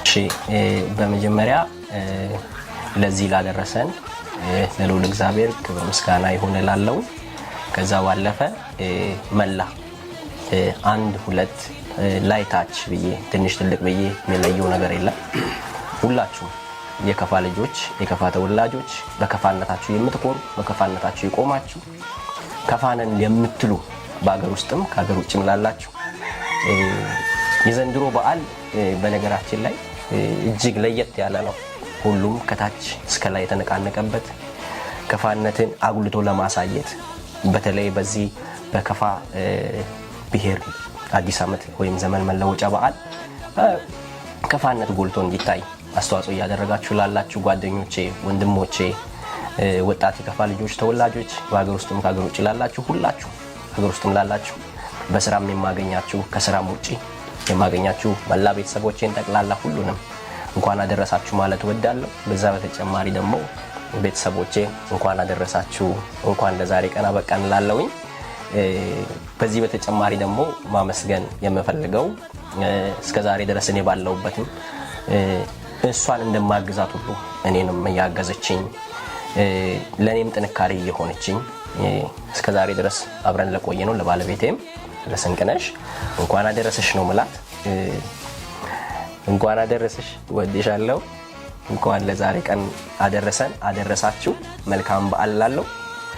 እሺ በመጀመሪያ ለዚህ ላደረሰን ለልዑል እግዚአብሔር ክብር ምስጋና ይሁን እላለሁ። ከዛ ባለፈ መላ አንድ ሁለት ላይ ታች ብዬ ትንሽ ትልቅ ብዬ የሚለየው ነገር የለም። ሁላችሁም የከፋ ልጆች፣ የከፋ ተወላጆች፣ በከፋነታችሁ የምትኮሩ፣ በከፋነታችሁ የቆማችሁ፣ ከፋነን የምትሉ በሀገር ውስጥም ከሀገር ውጭም ላላችሁ የዘንድሮ በዓል በነገራችን ላይ እጅግ ለየት ያለ ነው። ሁሉም ከታች እስከ ላይ የተነቃነቀበት ከፋነትን አጉልቶ ለማሳየት በተለይ በዚህ በከፋ ብሔር አዲስ ዓመት ወይም ዘመን መለወጫ በዓል ከፋነት ጎልቶ እንዲታይ አስተዋጽኦ እያደረጋችሁ ላላችሁ ጓደኞቼ፣ ወንድሞቼ፣ ወጣት የከፋ ልጆች ተወላጆች በሀገር ውስጥም ከሀገር ውጭ ላላችሁ ሁላችሁ ሀገር ውስጥም ላላችሁ በስራም የማገኛችሁ ከስራም ውጭ የማገኛችሁ መላ ቤተሰቦቼን ጠቅላላ ሁሉንም እንኳን አደረሳችሁ ማለት እወዳለሁ። በዛ በተጨማሪ ደግሞ ቤተሰቦቼ እንኳን አደረሳችሁ እንኳን ለዛሬ ቀን አበቃን እላለሁኝ። በዚህ በተጨማሪ ደግሞ ማመስገን የምፈልገው እስከ ዛሬ ድረስ እኔ ባለሁበትም እሷን እንደማግዛት ሁሉ እኔንም እያገዘችኝ ለእኔም ጥንካሬ እየሆነችኝ እስከ ዛሬ ድረስ አብረን ለቆየ ነው ለባለቤቴም ለስንቅነሽ እንኳን አደረሰሽ ነው ምላት። እንኳን አደረሰሽ፣ ወድሻለሁ። እንኳን ለዛሬ ቀን አደረሰን አደረሳችሁ። መልካም በዓል ላለው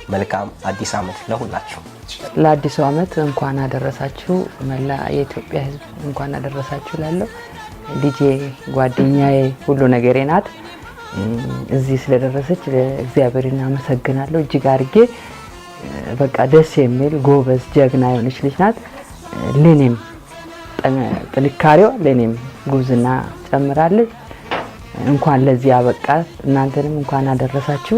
መልካም አዲስ ዓመት ለሁላችሁ። ለአዲሱ ዓመት እንኳን አደረሳችሁ። መላ የኢትዮጵያ ሕዝብ እንኳን አደረሳችሁ እላለሁ። ልጄ ጓደኛዬ፣ ሁሉ ነገሬ ናት። እዚህ ስለደረሰች እግዚአብሔርን አመሰግናለሁ እጅግ አድርጌ። በቃ ደስ የሚል ጎበዝ ጀግና የሆነች ልጅ ናት። ለኔም ጥንካሬዋ ለእኔም ጉብዝና ጨምራለች። እንኳን ለዚህ ያበቃት፣ እናንተንም እንኳን አደረሳችሁ።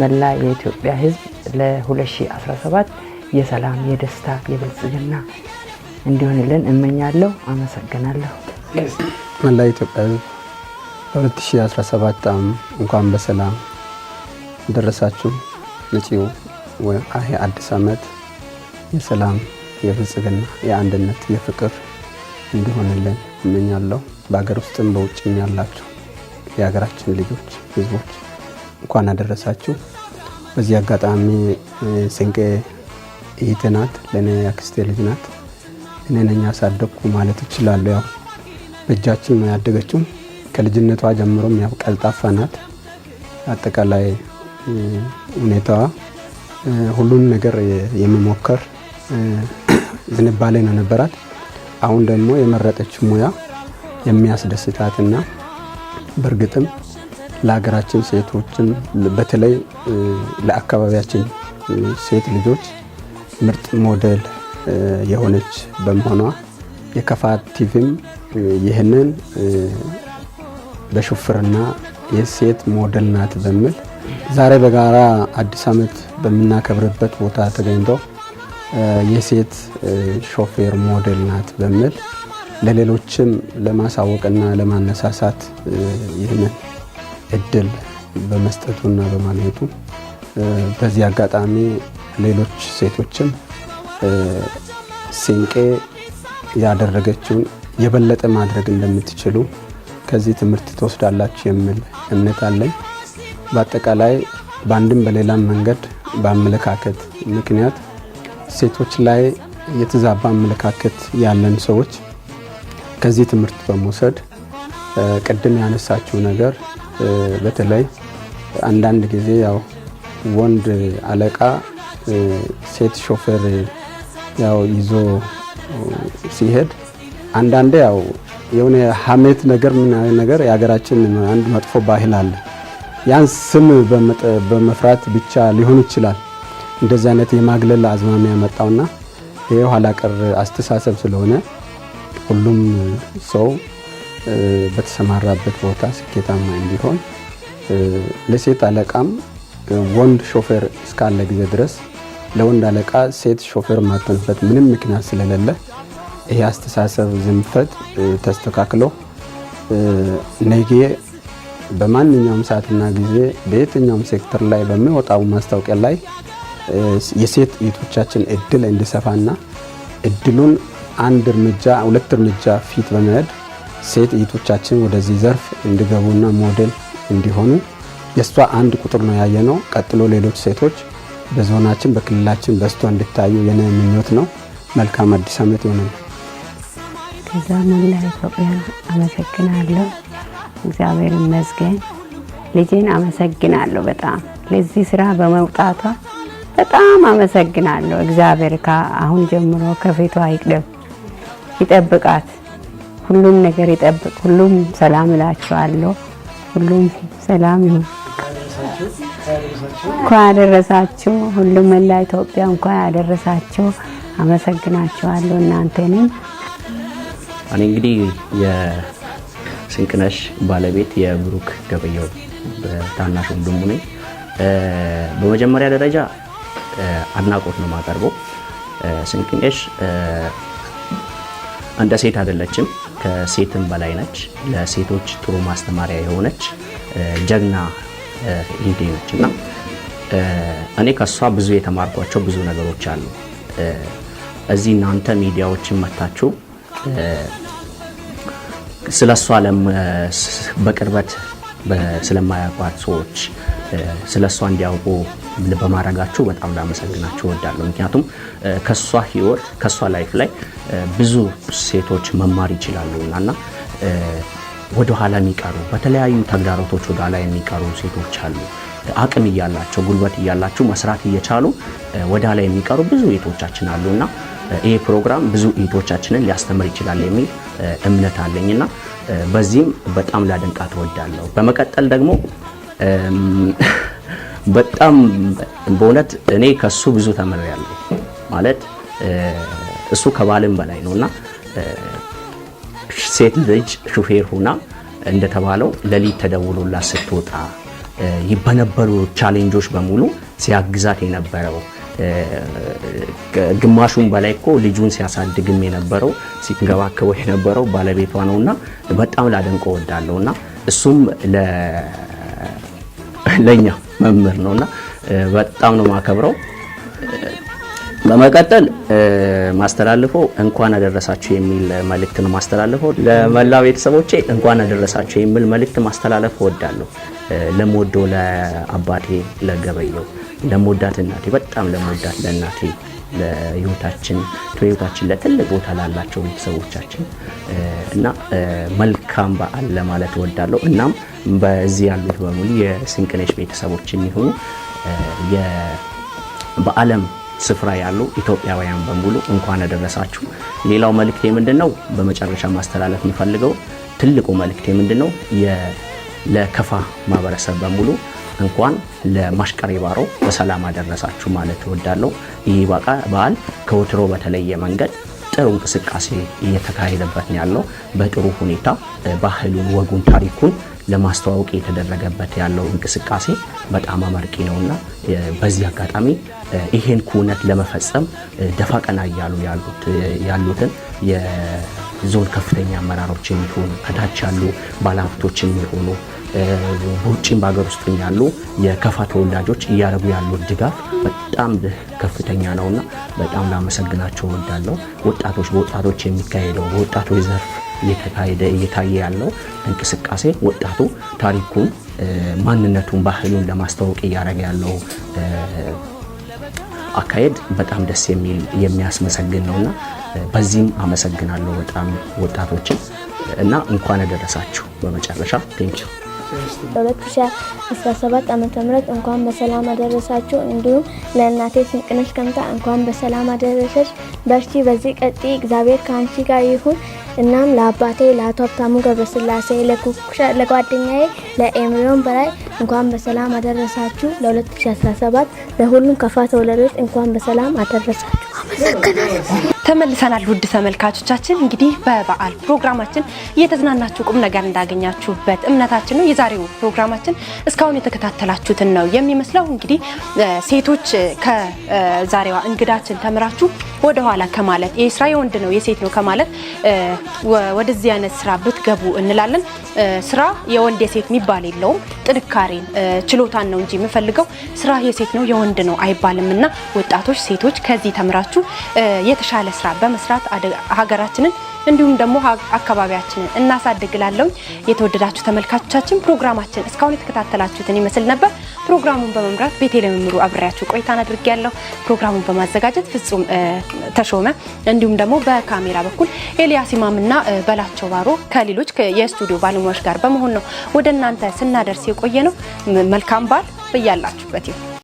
መላ የኢትዮጵያ ሕዝብ ለ2017 የሰላም፣ የደስታ፣ የብልጽግና እንዲሆንልን እመኛለሁ። አመሰግናለሁ። መላ የኢትዮጵያ ሕዝብ ለ2017 እንኳን በሰላም ደረሳችሁ። መጪው አዲስ ዓመት የሰላም፣ የብልጽግና፣ የአንድነት፣ የፍቅር እንዲሆንልን እመኛለሁ። በሀገር ውስጥም በውጭም ያላችሁ የሀገራችን ልጆች፣ ህዝቦች እንኳን አደረሳችሁ። በዚህ አጋጣሚ ስንቄ እህቴ ናት፣ ለእኔ ያክስቴ ልጅ ናት። እኔ ነኝ ያሳደግኩ ማለት እችላለሁ። ያው በእጃችን ነው ያደገችው። ከልጅነቷ ጀምሮም ያው ቀልጣፋ ናት። አጠቃላይ ሁኔታዋ ሁሉን ነገር የመሞከር ዝንባሌ ነው ነበራት። አሁን ደግሞ የመረጠችው ሙያ የሚያስደስታትና በእርግጥም ለሀገራችን ሴቶችም በተለይ ለአካባቢያችን ሴት ልጆች ምርጥ ሞዴል የሆነች በመሆኗ የከፋ ቲቪም ይህንን በሹፍርና የሴት ሞዴል ናት በሚል ዛሬ በጋራ አዲስ ዓመት በምናከብርበት ቦታ ተገኝቶ የሴት ሾፌር ሞዴል ናት በሚል ለሌሎችም ለማሳወቅና ለማነሳሳት ይህንን እድል በመስጠቱና በማግኘቱ በዚህ አጋጣሚ ሌሎች ሴቶችም ሲንቄ ያደረገችውን የበለጠ ማድረግ እንደምትችሉ ከዚህ ትምህርት ትወስዳላችሁ የሚል እምነት አለኝ። በአጠቃላይ በአንድም በሌላም መንገድ በአመለካከት ምክንያት ሴቶች ላይ የተዛባ አመለካከት ያለን ሰዎች ከዚህ ትምህርት በመውሰድ ቅድም ያነሳችው ነገር በተለይ አንዳንድ ጊዜ ያው ወንድ አለቃ ሴት ሾፌር ያው ይዞ ሲሄድ አንዳንዴ ያው የሆነ ሀሜት ነገር ምን ነገር የሀገራችን አንድ መጥፎ ባህል አለ። ያን ስም በመፍራት ብቻ ሊሆን ይችላል እንደዚህ አይነት የማግለል አዝማሚያ ያመጣውና ይሄ ኋላ ቀር አስተሳሰብ ስለሆነ ሁሉም ሰው በተሰማራበት ቦታ ስኬታማ እንዲሆን ለሴት አለቃም ወንድ ሾፌር እስካለ ጊዜ ድረስ ለወንድ አለቃ ሴት ሾፌር ማትሆንበት ምንም ምክንያት ስለሌለ ይሄ አስተሳሰብ ዝንፈት ተስተካክሎ ነገ በማንኛውም ሰዓትና ጊዜ በየትኛውም ሴክተር ላይ በሚወጣው ማስታወቂያ ላይ የሴት እህቶቻችን እድል እንዲሰፋና እድሉን አንድ እርምጃ ሁለት እርምጃ ፊት በመሄድ ሴት እህቶቻችን ወደዚህ ዘርፍ እንዲገቡና ሞዴል እንዲሆኑ የእሷ አንድ ቁጥር ነው ያየነው። ቀጥሎ ሌሎች ሴቶች በዞናችን በክልላችን በዝቶ እንዲታዩ የኔ ምኞት ነው። መልካም አዲስ ዓመት ይሆናል። ከዛ መላ ኢትዮጵያ አመሰግናለሁ። እግዚአብሔር ይመስገን። ልጄን አመሰግናለሁ በጣም ለዚህ ስራ በመውጣቷ በጣም አመሰግናለሁ። እግዚአብሔር ከአሁን ጀምሮ ከፊቷ ይቅደም፣ ይጠብቃት፣ ሁሉም ነገር ይጠብቅ። ሁሉም ሰላም እላችኋለሁ። ሁሉም ሰላም ይሁን። እንኳን አደረሳችሁ። ሁሉም መላ ኢትዮጵያ እንኳን አደረሳችሁ። አመሰግናችኋለሁ እናንተንም። እኔ እንግዲህ የስንቅነሽ ባለቤት የብሩክ ገበየው ታናሽ ወንድሙ ነኝ። በመጀመሪያ ደረጃ አድናቆት ነው የማቀርበው። ስንቅነሽ እንደ ሴት አይደለችም፣ ከሴትም በላይ ነች። ለሴቶች ጥሩ ማስተማሪያ የሆነች ጀግና እህቴ ነች እና እኔ ከሷ ብዙ የተማርኳቸው ብዙ ነገሮች አሉ። እዚህ እናንተ ሚዲያዎችን መታችሁ ስለ እሷ በቅርበት ስለማያውቋት ሰዎች ስለ እሷ እንዲያውቁ በማድረጋችሁ በጣም ላመሰግናችሁ እወዳለሁ። ምክንያቱም ከሷ ህይወት ከሷ life ላይ ብዙ ሴቶች መማር ይችላሉ እና ወደኋላ የሚቀሩ በተለያዩ ተግዳሮቶች ወደኋላ የሚቀሩ ሴቶች አሉ። አቅም እያላቸው ጉልበት እያላቸው መስራት እየቻሉ ወደኋላ የሚቀሩ ብዙ እህቶቻችን አሉና ይሄ ፕሮግራም ብዙ እህቶቻችንን ሊያስተምር ይችላል የሚል እምነት አለኝና በዚህም በጣም ላደንቃት እወዳለሁ። በመቀጠል ደግሞ በጣም በእውነት እኔ ከሱ ብዙ ተምሬያለሁ። ማለት እሱ ከባልም በላይ ነውና ሴት ልጅ ሹፌር ሁና እንደተባለው ሌሊት ተደውሎላት ስትወጣ በነበሩ challenge ኦች በሙሉ ሲያግዛት የነበረው፣ ግማሹን በላይ እኮ ልጁን ሲያሳድግም የነበረው፣ ሲንከባከበው የነበረው ባለቤቷ ነውና በጣም ላደንቀው እወዳለሁና እሱም ለኛ መምህር ነውና በጣም ነው ማከብረው። በመቀጠል ማስተላልፈው እንኳን አደረሳችሁ የሚል መልእክት ነው ማስተላልፈው። ለመላ ቤተሰቦቼ እንኳን አደረሳችሁ የሚል መልእክት ማስተላለፍ እወዳለሁ። ለምወደው ለአባቴ ለገበየው፣ ለምወዳት እናቴ፣ በጣም ለምወዳት ለእናቴ፣ ለህይወታችን በህይወታችን ለትልቅ ቦታ ላላቸው ቤተሰቦቻችን እና መልካም በዓል ለማለት እወዳለሁ። እናም በዚህ ያሉት በሙሉ የስንቅነሽ ቤተሰቦች የሚሆኑ፣ በዓለም ስፍራ ያሉ ኢትዮጵያውያን በሙሉ እንኳን አደረሳችሁ። ሌላው መልእክቴ ምንድነው? በመጨረሻ ማስተላለፍ የምፈልገው ትልቁ መልእክቴ ምንድነው? ለከፋ ማህበረሰብ በሙሉ እንኳን ለማሽቀሬ ባሮ በሰላም አደረሳችሁ ማለት እወዳለሁ። ይህ በዓል ከወትሮ በተለየ መንገድ ጥሩ እንቅስቃሴ እየተካሄደበት ነው ያለው። በጥሩ ሁኔታ ባህሉን፣ ወጉን፣ ታሪኩን ለማስተዋወቅ የተደረገበት ያለው እንቅስቃሴ በጣም አመርቂ ነውና በዚህ አጋጣሚ ይሄን ኩነት ለመፈጸም ደፋ ቀና እያሉ ያሉትን የዞን ከፍተኛ አመራሮች የሚሆኑ፣ ከታች ያሉ ባለሀብቶች የሚሆኑ፣ በውጭም በሀገር ውስጥ ያሉ የከፋ ተወላጆች እያደረጉ ያሉት ድጋፍ በጣም ከፍተኛ ነውና በጣም ላመሰግናቸው እወዳለሁ። ወጣቶች፣ በወጣቶች የሚካሄደው፣ በወጣቶች ዘርፍ እየተካሄደ እየታየ ያለው እንቅስቃሴ ወጣቱ ታሪኩን፣ ማንነቱን፣ ባህሉን ለማስተዋወቅ እያደረገ ያለው አካሄድ በጣም ደስ የሚል፣ የሚያስመሰግን ነውና በዚህም አመሰግናለሁ በጣም ወጣቶችን እና እንኳን አደረሳችሁ። በመጨረሻ thank you። ለ2017 ዓ.ም እንኳን በሰላም አደረሳችሁ። እንዲሁም ለእናቴ ስንቅነሽ ከምታ እንኳን በሰላም አደረሰሽ። በርቺ፣ በዚህ ቀጥይ፣ እግዚአብሔር ከአንቺ ጋር ይሁን። እናም ለአባቴ ለአቶ ሀብታሙ ገብረስላሴ፣ ለኩኩሻ፣ ለጓደኛዬ ለኤምሪዮን በላይ እንኳን በሰላም አደረሳችሁ። ለ2017 ለሁሉም ከፋ ተወላጆች እንኳን በሰላም አደረሳችሁ። አመሰግናለሁ። ተመልሰናል ውድ ተመልካቾቻችን። እንግዲህ በበዓል ፕሮግራማችን እየተዝናናችሁ ቁም ነገር እንዳገኛችሁበት እምነታችን ነው። የዛሬው ፕሮግራማችን እስካሁን የተከታተላችሁትን ነው የሚመስለው። እንግዲህ ሴቶች ከዛሬዋ እንግዳችን ተምራችሁ ወደኋላ ከማለት፣ ይህ ስራ የወንድ ነው የሴት ነው ከማለት ወደዚህ አይነት ስራ ብትገቡ እንላለን። ስራ የወንድ የሴት የሚባል የለውም። ጥንካሬን ችሎታን ነው እንጂ የምፈልገው፣ ስራ የሴት ነው የወንድ ነው አይባልም። እና ወጣቶች፣ ሴቶች ከዚህ ተምራችሁ የተሻለ ስራ በመስራት ሀገራችንን እንዲሁም ደግሞ አካባቢያችንን እናሳድግላለሁ። የተወደዳችሁ ተመልካቾቻችን፣ ፕሮግራማችን እስካሁን የተከታተላችሁትን ይመስል ነበር። ፕሮግራሙን በመምራት ቤተልሔም እምሩ አብሬያችሁ ቆይታን አድርጌያለሁ። ፕሮግራሙን በማዘጋጀት ፍጹም ተሾመ እንዲሁም ደግሞ በካሜራ በኩል ኤልያስ ኢማምና በላቸው ባሮ ከሌሎች የስቱዲዮ ባለሙያዎች ጋር በመሆን ነው ወደ እናንተ ስናደርስ የቆየ ነው። መልካም በዓል በያላችሁበት ይሁን።